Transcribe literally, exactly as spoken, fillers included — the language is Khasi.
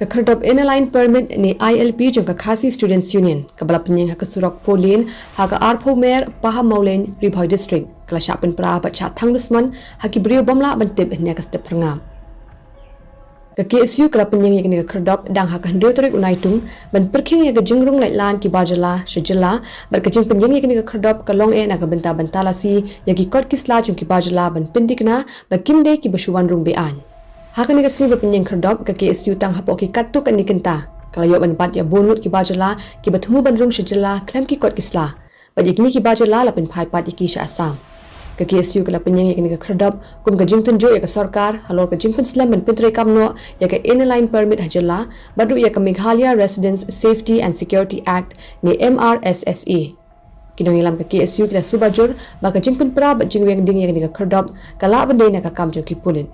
Ka khyrdop Inner Line Permit ne I L P jong ka Khasi Students Union, kaba la pynïeng ha ka surok four lane ha ka arphew mer Pahammawlein, Ri Bhoi District, ka la shah pynpra bad shah thang dusmon ha ki briew bym lah ban tip hynne ka step pyrngap. Ka K S U ka la pynïeng ïa kane ka khyrdop dang ha ka hynriew tarik u Naitung ban pyrkhing ïa ka jingrung laitlan ki bar jylla sha jylla, bad ka jingpynïeng ïa kane ka khyrdop ka long eh na ka bynta ban talasi ïa ki kot ki sla jong ki bar jylla ban pynthikna ba kim dei kiba shu wan rung be-aiñ. Ha kane ka sngi ba pynïeng khyrdop, ka K S U tang hapoh ki katto katne kynta ka la ïoh ban bat ïa bun ngut ki bar jylla kiba thmu ban rung sha jylla khlem ki kot ki sla, bad ïa kine ki bar jylla la pynphai pat ïa ki sha Assam. Ka K S U ka la pynïeng ïa kane ka khyrdop kum ka jingtynjuh ïa ka sorkar halor ka jingpynslem ban pyntreikam noh ïa ka Inner Line Permit ha jylla, bad ruh ïa ka Meghalaya Residents Safety and Security Act ne M R S S A. Ki nongïalam ka K S U ki la suba jur ba ka jingpynpra bad jingwiang ding ïa kane ka khyrdop ka lah ban dei na ka kam jong ki pulit.